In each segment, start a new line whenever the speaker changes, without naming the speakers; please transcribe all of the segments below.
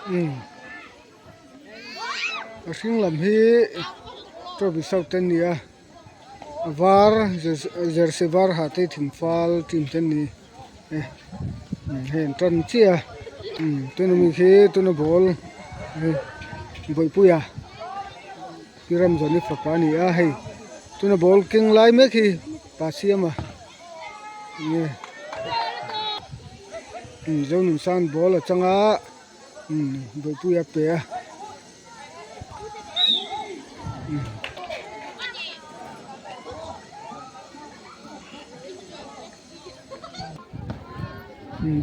Umm a hring lam hi trophy south te an ni a a var jersey var ha te hi thingfal team te an ni e hei an tan chiah a umm tuna mi khi tuna ball hei bawihpuia Pi Ramzawni fapa a ni a hei tuna ball keng lai mek hi pa siama nge umm Zonunsan ball a chang a umm bawihpuia a pe a umm.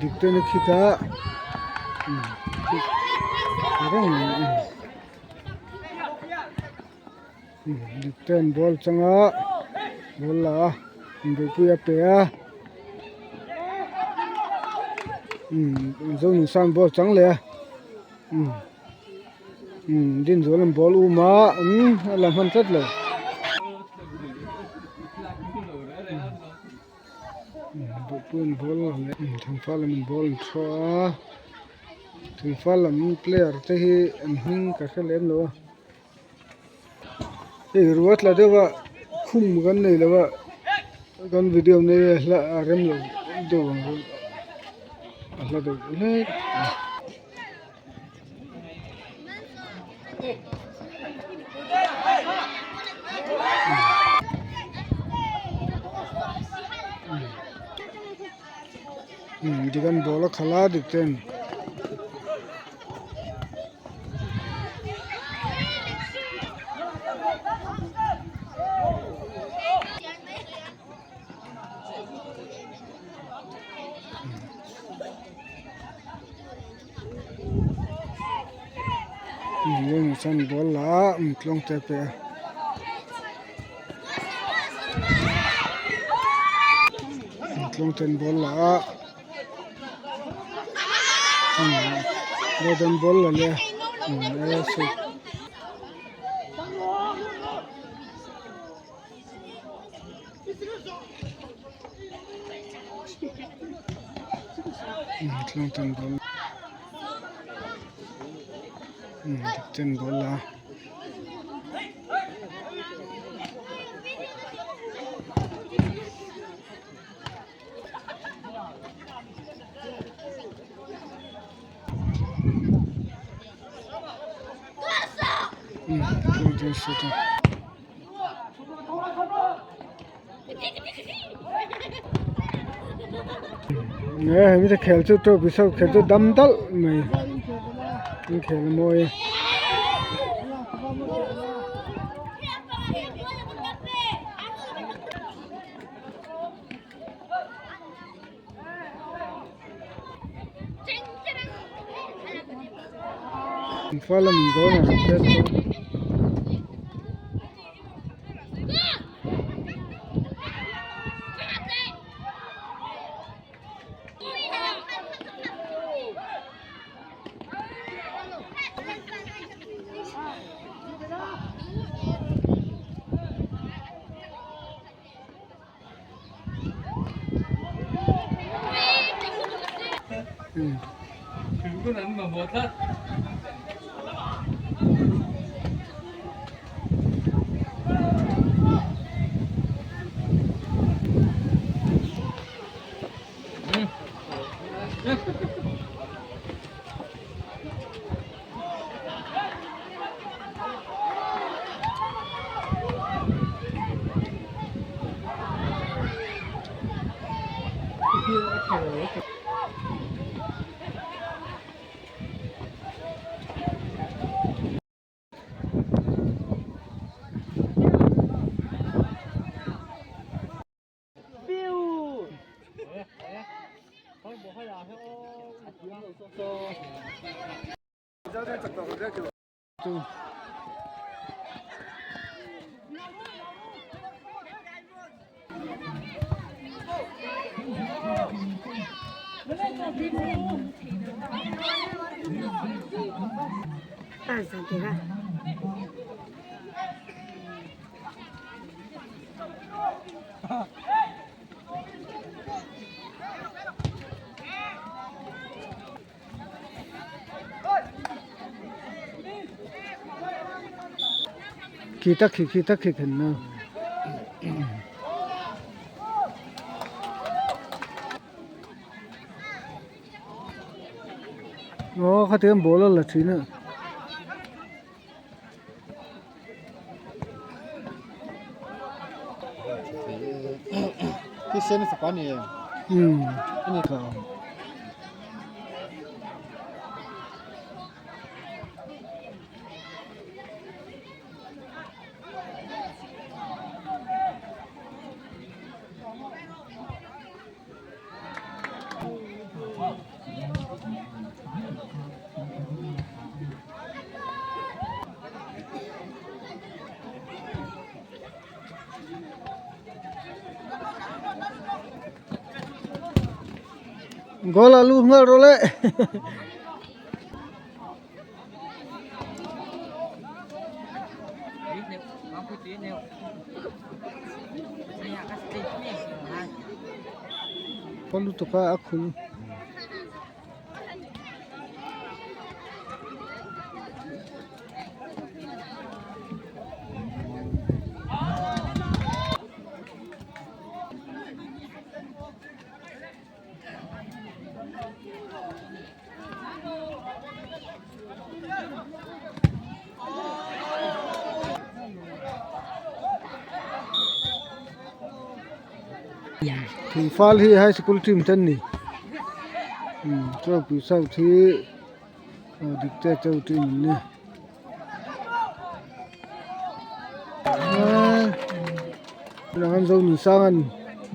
Dik te na khitah reng dik ten ball changa ball la a buaipui a pe a Zonunsan ball chang leh a Dinzual an ball um a a la hman tlat lo. Bawhpuiin ball leh thingfal lamin ball an chhuah a thingfal lam player te hi an hming ka hre lem lo a hei ruat la deuh a khum kan nei lo a kan video nei a hla a rem lo deuh ang a hla deuh hlek. Dik an ball a khalh a dik ten. Leng chuan ball la a tlawng te a pe a. Tlawng ten ball la a golden ball la leh a. Tlangten ball dikten ball a. Tlangten shoot a. Nge hemi te khel chu trophy saw khel chu dam dalh mai an khel a mawi a. Imphal a min dawn a hriat chuan. Khi tak khi khi tak khi khen na. Aw khatiang ball a la thin a.
Thisen fapa a ni em?
Umm.
A ni.
Goal a lu nghal rawh le. Paw lutuk a a khul. Thingfal hi high school team te an ni chawpui south hi dik te cheu team an ni. Zonunsang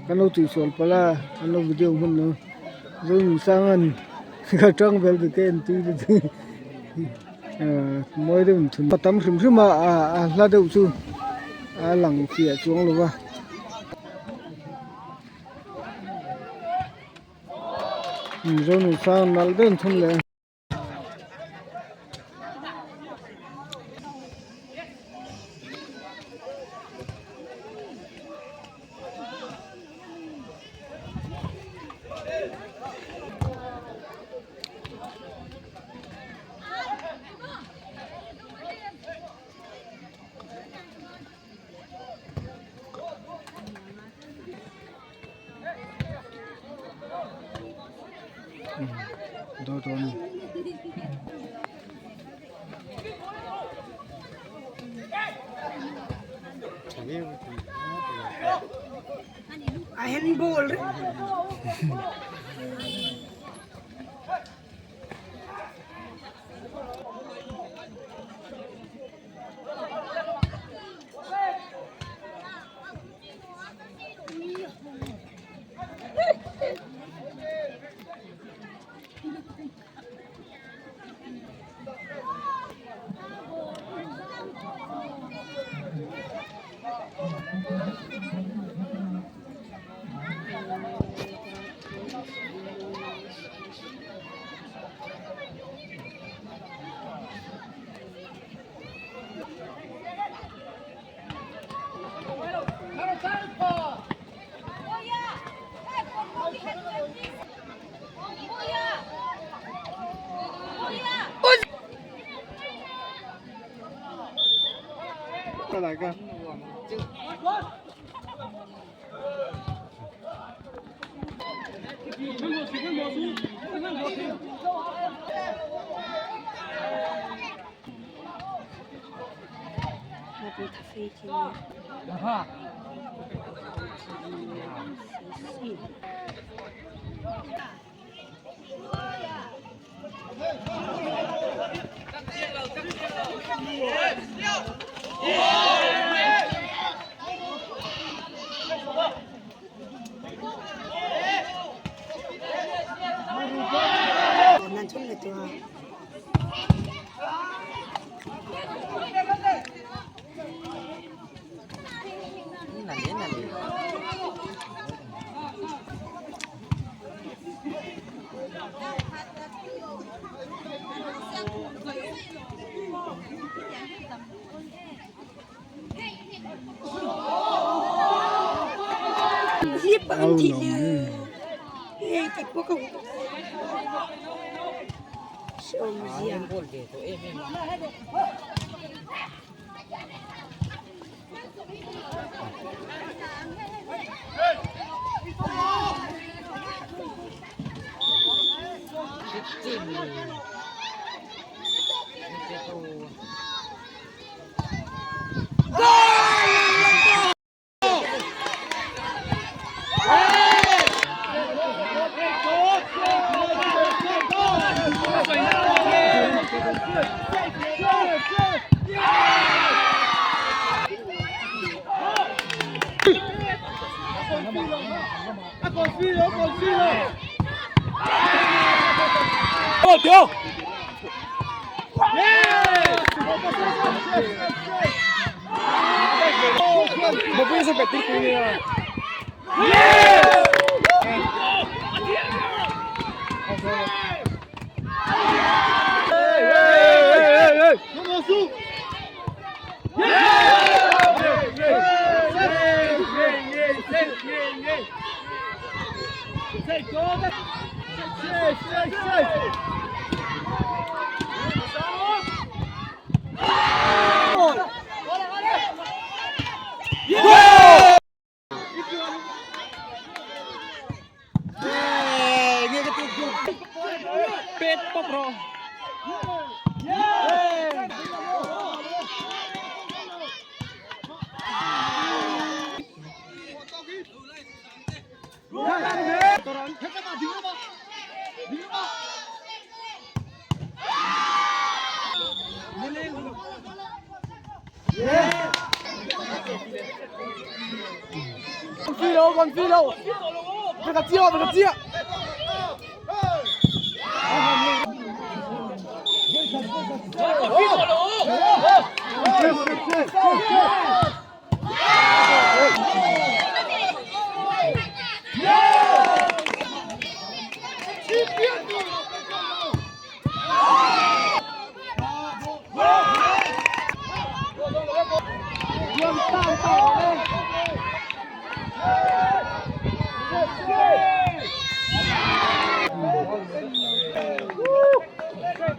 an lo tihsual palh a an lo video hman lo Zonunsang ka tang vel dik a entir te chu mawi deuh in thun a tam hrim hrim a a hla deuh chu a lang fiah chuang lo va. Zonunsang nalh deuh in thun leh a. Dawt a ni. Au lo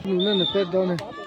Nuna na pet dawn a ni.